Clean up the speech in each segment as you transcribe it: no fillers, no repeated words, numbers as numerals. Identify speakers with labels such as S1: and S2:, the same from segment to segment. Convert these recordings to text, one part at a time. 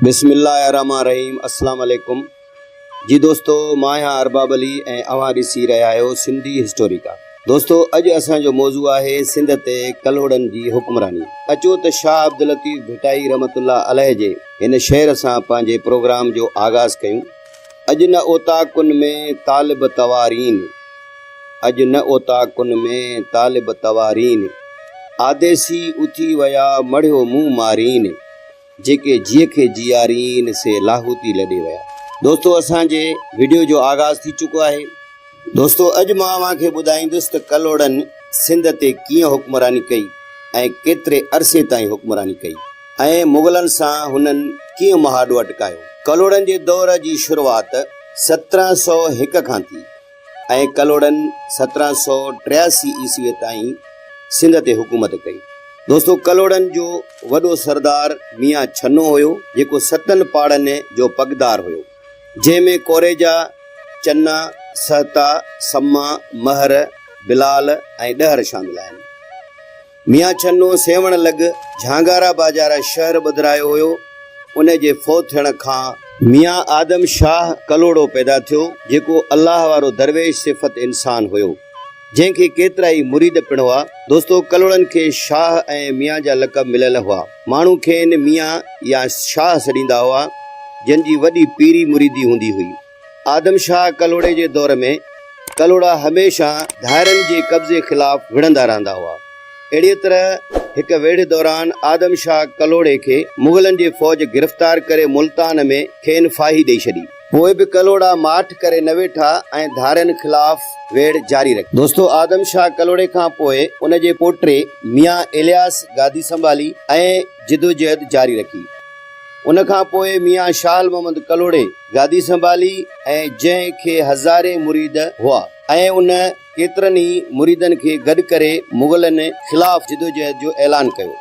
S1: بسم الله الرحمٰن الرحيم اسلام عليڪم جي دوستو مان آهيان ارباب علي ۽ اوهان ڏسي رهيا آهيو سنڌي هسٽوريڪا دوستو اڄ اسان جو موضوع آهي سنڌ تي ڪلهوڙن جي حڪمراني اچو ته شاهه عبداللطيف ڀٽائي رحمت الله عليه جي هن شعر سان پنهنجي پروگرام جو آغاز ڪيون اڄ نه اوطاقن ۾ طالب توارين اڄ نه اوطاقن ۾ طالب توارين آديسي اٿي ويا مڙهيو مون مارين. جيڪي جيء کي جيارين سي لاهوتي لڏي ويا. دوستو اسان جي وڊيو جو آغاز ٿي چڪو آهي. دوستو اڄ مان اوهان کي ٻڌائيندس ته ڪلهوڙن سنڌ تي ڪيئن حڪمراني ڪئي ۽ ڪيتري عرصي تائين حڪمراني ڪئي ۽ مغلن سان هنن ڪيئن مهاڏو اٽڪايو. ڪلهوڙن جي دور جي شروعات 1701 کان ٿي. ۽ ڪلهوڙن 1783 عيسويء تائين سنڌ تي حڪومت ڪئي. دوستو ڪلهوڙن جو وڏو سردار ميان ڇنو هيو جيڪو ستن پاڙن جو پڳدار هيو جنهن ۾ ڪوريجا، چنا، سهتا، سما، مهر، بلال ۽ ڏهر شامل آهن. ميان ڇنو سيوهڻ لڳ جهانگارا باجارا شهر ٻڌرايو هيو، ان جي فوت ٿيڻ کان. ميان آدم شاهه ڪلهوڙو پيدا ٿيو، جيڪو الله وارو درويش صفت انسان هيو، جنهن کي ڪيترائي مريد پڻ هئا. دوستو ڪلهوڙن کي شاهه ۽ ميان جا لقب مليل هئا. ماڻهو کين ميان يا شاهه سڏيندا هئا، جن جي وڏي پيري مريدي هوندي هئي. آدم شاهه ڪلهوڙي جي دور ۾ ڪلهوڙا هميشه ڌارين جي قبضي خلاف وڙهندا رهندا هئا. اهڙيء طرح هڪ ويڙهه دوران آدم شاهه ڪلهوڙي کي مغلن جي فوج گرفتار ڪري ملتان ۾ کين ڦاهي ڏئي ڇڏي. پوء به ڪلهوڙا ماٺ ڪري نه ويٺا ۽ ڌارين خلاف ويڙهه جاري رکي. دوستو آدم شاهه ڪلهوڙي کان پوء ان جي پوٽي ميان الياس گادي سنڀالي ۽ جدوجهد جاري رکي. ان کان پوء ميان شاهل محمد ڪلهوڙي گادي سنڀالي ۽ جنهن کي هزارين مريد هئا ۽ ان ڪيترن ئي مريدن کي گڏ ڪري مغلن خلاف جدوجهد جو اعلان ڪيو.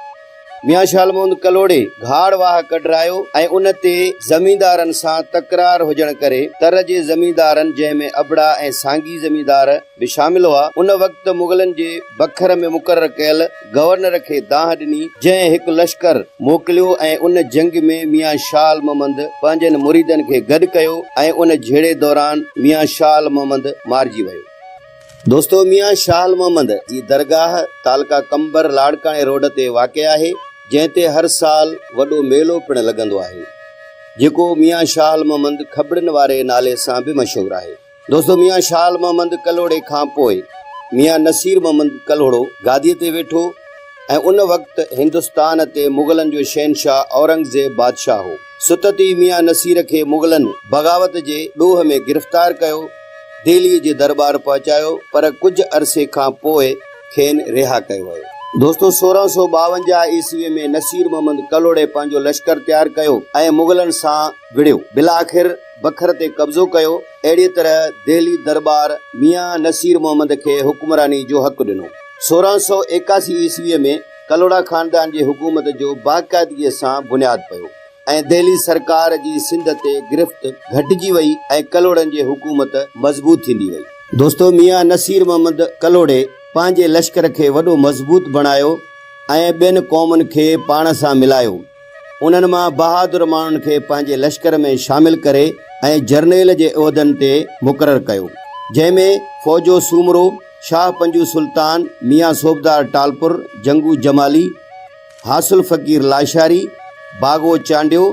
S1: ميان شاهل محمد ڪلهوڙي گهاڙ واهه ڪڍرايو ۽ ان تي زميندارن سان تڪرار هجڻ ڪري تر جي زميندارن جنهن ۾ ابڙا ۽ سانگي زميندار به شامل هئا ان وقت مغلن جي بکر ۾ مقرر ڪيل گورنر کي دانهن ڏني، جنهن هڪ لشڪر موڪليو ۽ ان جنگ ۾ ميان شال محمد پنهنجن مريدن کي گڏ ڪيو ۽ ان جهيڙي دوران ميان شال محمد مارجي ويو. دوستو ميان شال محمد جي درگاهه تعلقه قمبر لاڙڪاڻي روڊ تي واقع آهي، جنهن تي هر سال وڏو ميلو پڻ لڳندو آهي، جيڪو ميان شال محمد کٻڙين واري نالي سان به مشهور آهي. دوستو ميان شال محمد ڪلهوڙي کان پوء ميان نصير محمد ڪلهوڙو گاديء تي ويٺو ۽ ان وقت هندستان تي مغلن جو شهنشاهه اورنگزيب بادشاهه هو. ستت ئي ميان نصير کي مغلن بغاوت جي ڏوهه ۾ گرفتار ڪيو، دهليء جي درٻار پهچايو پر ڪجهه عرصي کان پوء کين رها ڪيو ويو. دوستو 1652 عيسويء ۾ نصير محمد ڪلهوڙي پنهنجو لشڪر تيار ڪيو ۽ مغلن سان وڙهيو. بالاخر بکر تي قبضو ڪيو. اهڙيء طرح دهلي درٻار ميان نصير محمد کي حڪمراني جو حق ڏنو. 1681 عيسويء ۾ ڪلهوڙا خاندان جي حڪومت جو باقاعدگيء سان بنياد پيو ۽ دهلي سرڪار جي سنڌ تي گرفت گهٽجي وئي ۽ ڪلهوڙن جي حڪومت مضبوط ٿيندي وئي. دوستو ميان نصير محمد ڪلهوڙي پنهنجي لشڪر کي وڏو مضبوط بڻايو ۽ ٻين قومن کي پاڻ سان ملايو. انهن مان بهادر ماڻهن کي پنهنجي لشڪر ۾ شامل ڪري ۽ جرنيل جي عهدن تي مقرر ڪيو، جنهن ۾ فوجو سومرو، شاهه پنجو سلطان، ميان صوبدار ٽالپر، جنگو جمالي، حاصل فقير لاشاري، باغو چانڊيو،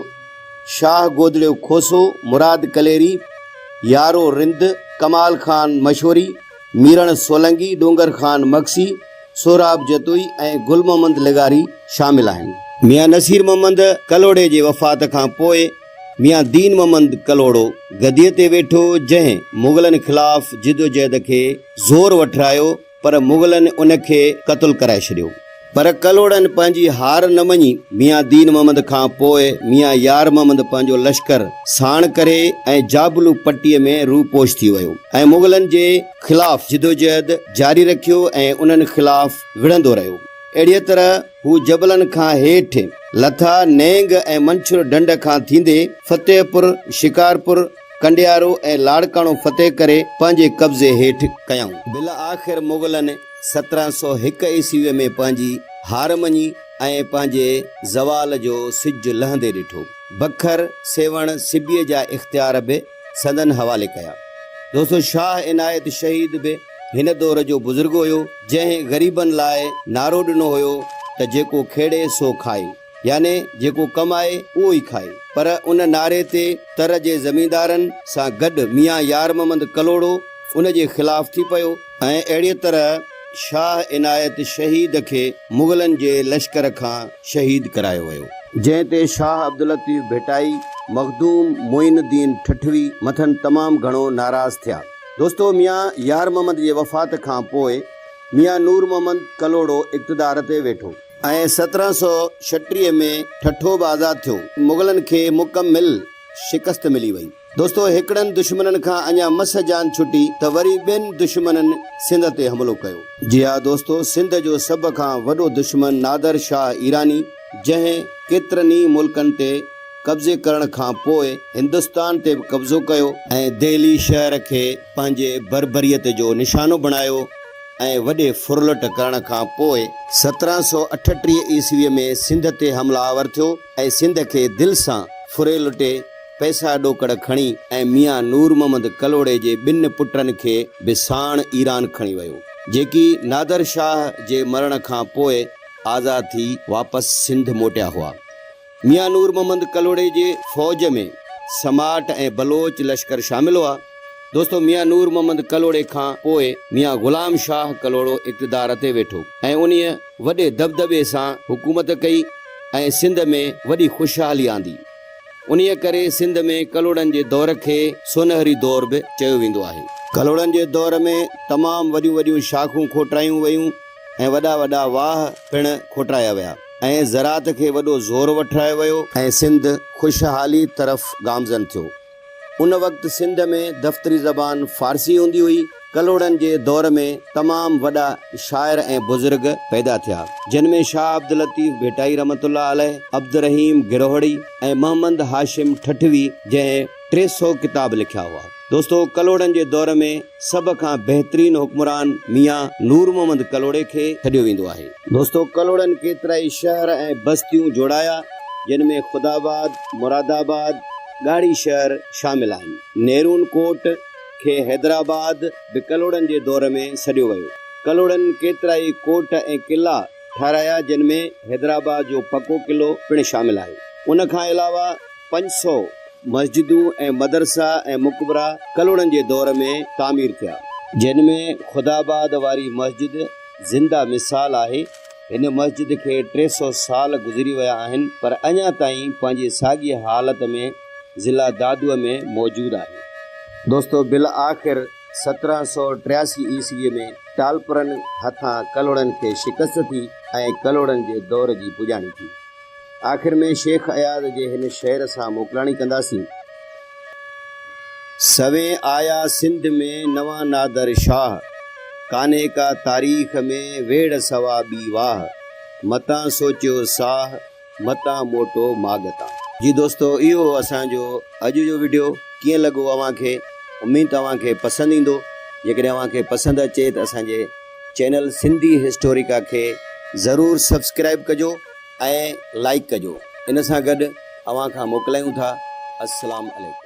S1: شاهه گودڙيو کوسو، مراد ڪليري، يارو رند، ڪمال خان مشوري، ميرڻ سولنگي، ڏونگر خان مگسي، سهراب جتوئي ۽ گل محمد لغاري شامل آهن. ميان نصير محمد ڪلهوڙي جي وفات کان پوء ميان دين محمد ڪلهوڙو گديء تي ويٺو، جنهن مغلن خلاف جدوجهد کي زور وٺرايو، پر مغلن ان کي قتل ڪرائي ڇڏيو. پر ڪلهوڙن پنهنجي هار نه مڃي. ميان دين محمد کان پوء ميان يار محمد پنهنجو لشڪر ساڻ ڪري ۽ جابلو پٽيء ۾ روپوش ٿي ويو ۽ مغلن جي خلاف جدوجهد جاري رکيو ۽ انهن خلاف وڙهندو رهيو. اهڙيء طرح هو جبلن کان هيٺ لٿا، نينگ ۽ منڇر ڍنڍ کان ٿيندي فتح پور، شڪارپور، ڪنڊيارو ۽ لاڙڪاڻو فتح ڪري پنهنجي قبضي هيٺ ڪيائون. بالآخر مغلن 1701 عيسويء ۾ پنهنجي هار مڃي. ۽ پنهنجي زوال جو سج لهندي ڏٺو. بکر، سيوهڻ، سبيء جا اختيار به سندن حوالي ڪيا. دوستو شاهه عنايت شهيد به هن دور جو بزرگ هيو، جنهن غريبن لاء نعرو ڏنو هيو ته جيڪو کيڙي سو کائي يعني جيڪو ڪمائي اهو ئي کائي. پر ان نعري تي تر جي زميندارن سان گڏ ميان يار محمد ڪلهوڙو ان جي خلاف ٿي پيو ۽ اهڙيء طرح شاهه عنايت شهيد کي مغلن جي لشڪر کان شهيد ڪرايو ويو. جنهن تي شاهه عبداللطيف ڀٽائي، مخدوم معين الدين ٺٽوي مٿن تمام گهڻو ناراض ٿيا. دوستو ميان يار محمد جي وفات کان پوء ميان نور محمد ڪلهوڙو اقتدار تي ويٺو. ۽ 1736 ۾ ٺٽو به آزاد ٿيو. مغلن کي مڪمل شڪست ملي وئي. دوستو هڪڙن دشمنن کان اڃا مس جان ڇٽي ته وري ٻين دشمنن سنڌ تي حملو ڪيو. جي ها دوستو سنڌ جو سڀ کان وڏو دشمن نادر شاهه ايراني جنهن ڪيترن ئي ملڪن تي قبضي ڪرڻ کان پوء هندستان تي به قبضو ڪيو ۽ دهلي شهر کي پنهنجي بربريت جو نشانو بڻايو ۽ وڏي ڦرلٽ ڪرڻ کان پوء 1738 عيسوي ۾ سنڌ تي حمله آور ٿيو ۽ سنڌ کي دل سان ڦري لٽي پئسا ڏوڪڙ کڻي ۽ ميان نور محمد ڪلهوڙي جي ٻن پٽن کي به ساڻ ايران کڻي ويو، جيڪي نادر شاهه جي مرڻ کان پوء آزاد ٿي واپس سنڌ موٽيا هئا. ميان نور محمد ڪلهوڙي جي فوج ۾ سماٽ ۽ بلوچ لشڪر شامل هئا. دوستو ميان نور محمد ڪلهوڙي کان پوء ميان غلام شاهه ڪلهوڙو اقتدار تي ويٺو ۽ انهيء وڏي دٻدٻي سان حڪومت ڪئي ۽ سنڌ ۾ وڏي خوشحالي آندي. انهيء ڪري سنڌ ۾ ڪلهوڙن جي دور کي سونهري دور به چيو ويندو آهي. ڪلهوڙن جي دور ۾ تمام وڏيون وڏيون شاخون کوٽرايون ويون ۽ وڏا وڏا واهه پڻ کوٽرايا ويا ۽ زراعت کي وڏو زور وٺرايو ويو. ۽ سنڌ خوشحالي طرف گامزن ٿيو. ان وقت سنڌ ۾ دفتري زبان فارسي هوندي هئي. ڪلهوڙن جي دور ۾ تمام وڏا شاعر ۽ بزرگ پيدا ٿيا، جن ۾ شاهه عبداللطيف ڀٽائي رحمة الله عليه، عبدالرحيم گروهڙي ۽ محمد هاشم ٺٽوي جنهن 300 ڪتاب لکيا هئا. دوستو ڪلهوڙن جي دور ۾ سڀ کان بهترين حڪمران ميان نور محمد ڪلهوڙي کي سڏيو ويندو آهي. دوستو ڪلهوڙن ڪيترائي شهر ۽ بستيون جوڙايا، جن ۾ خداآباد، مرادآباد، ڳاڙهي شهر شامل آهن. نيرون ڪوٽ کي حيدرآباد به ڪلهوڙن جي دور ۾ سڏيو ويو. ڪلهوڙن ڪيترائي ڪوٽ ۽ قلعا ٺهرايا جن ۾ حيدرآباد جو پڪو قلعو پڻ شامل آهي. ان کان علاوه 500 مسجدون ۽ مدرسا ۽ مقبرا ڪلهوڙن جي دور ۾ تعمير ٿيا. جن ۾ خداآباد واري مسجد زنده مثال آهي. هن مسجد کي 300 سال گذري ويا آهن پر اڃا تائين پنهنجي ساڳيء حالت ۾ ضلع دادوء ۾ موجود آهي. دوستو بالآخر 1783 عيسويء ۾ ٽالپرن هٿان ڪلهوڙن کي شڪست ٿي ۽ ڪلهوڙن جي دور جي پڄاڻي ٿي. آخر ۾ شيخ اياز جي هن شعر سان موڪلاڻي ڪنداسين. سوين آيا سنڌ ۾ نوان نادر شاهه، ڪانهي ڪا تاريخ ۾ ويڙهه سوا ٻي واهه، متان سوچيو ساهه، متان موٽو ماڳ تان. جي دوستو اهو هو اسان جو اڄ جو وڊيو ڪيئن لڳو اوهان کي اميد ته اوهان کي پسند ايندو جيڪڏهن اوهان کي پسند اچي ته اسان جي چينل سنڌي هسٽوريڪا کي ضرور سبسڪرائب ڪجو ۽ لائيڪ ڪجو ان سان گڏ اوهان کان موڪلايون ٿا السلام عليڪم.